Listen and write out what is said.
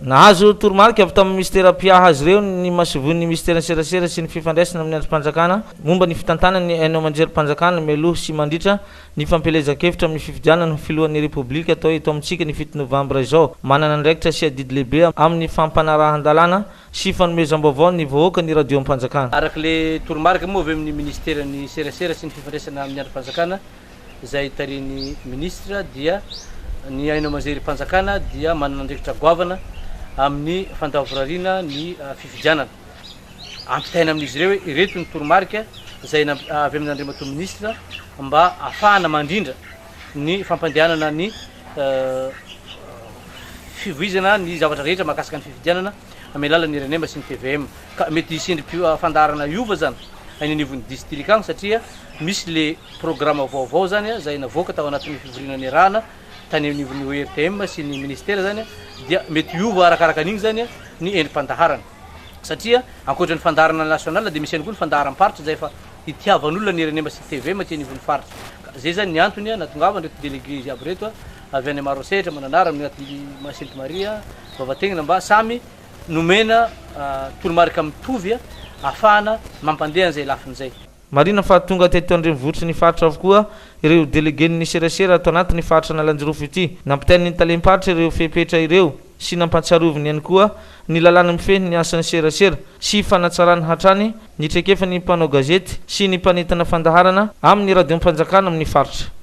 Nahazo toromarika avy tamin'ny minisitera mpiahy azy ireo ny masoivohon'ny minisiteran'ny serasera sy ny fifandraisana amin'ny andrim-panjakana momba ny fitantanana ny haino aman-jerim-panjakana mialoha sy mandritra ny fampielezan-kevitra amin'ny fifidianana ho filohan'ny Repoblika atao eto amintsika ny fito novambra izao. Manana andraikitra sy adidy lehibe amin'ny fampanarahan-dalàna sy fanomezam-baovao ny vahoaka ny radiom-panjakana. Araka ilay toromarika moa avy amin'ny minisiteran'ny serasera sy ny fifandraisana amin'ny andrim-panjakana izay tarihin'ny minisitra dia ny haino aman-jerim-panjakana dia manana andraikitra goavana amin'ny fandavorariana ny fifidianana. Ampitaina amin'izy ireo hoe ireto ny toromarika izay avy amin'Andriamatoa minisitra mba ahafahana mandrindra ny fampandehanana ny fivoizana ny zavatra rehetra mahakasika ny fifidianana amin'ny alalan'ny rnm sy ny tvm. Ka mety hisy endri-pandaharana hiova zany any anivon'ny distrika any satria misy le programa vaovao zany zay navoaka tao anatin'ny fivoriana niarahana tany anivon'ny ORTM sy ny ministera zany dia mety hiova arakaraka an'igny zany ny endri-pandaharana satria ankoatra ny fandaharana national dia misy ihany koa ny fandaharam-paritra zay efa itiavan'olona ny rnm sy tvm aty anivon'ny faritra ka zay zany ny antony nahatongavan reto délégué jiaby reto avy any Maroantsetra, Mananara, Masinty Sainte Maria, Vavategnina mba samy nomena toromarika mitovy ahafahana mampandeha an'izay lafiny izay. Marihina fa tonga teto an-drenivohitry ny faritra avokoa ireo delegen'ny serasera ato anatin'ny faritra Analanjirofo ity. Nampitain'ny talem-paritra ireo fepetra ireo sy nampahatsiaroviny ihany koa ny lalàna mifehy ny asan'ny serasera sy fanatsarana hatrany ny traikefan'ny mpanao gazety sy ny mpanentana fandaharana amin'ny radiom-panjakana amin'ny faritra.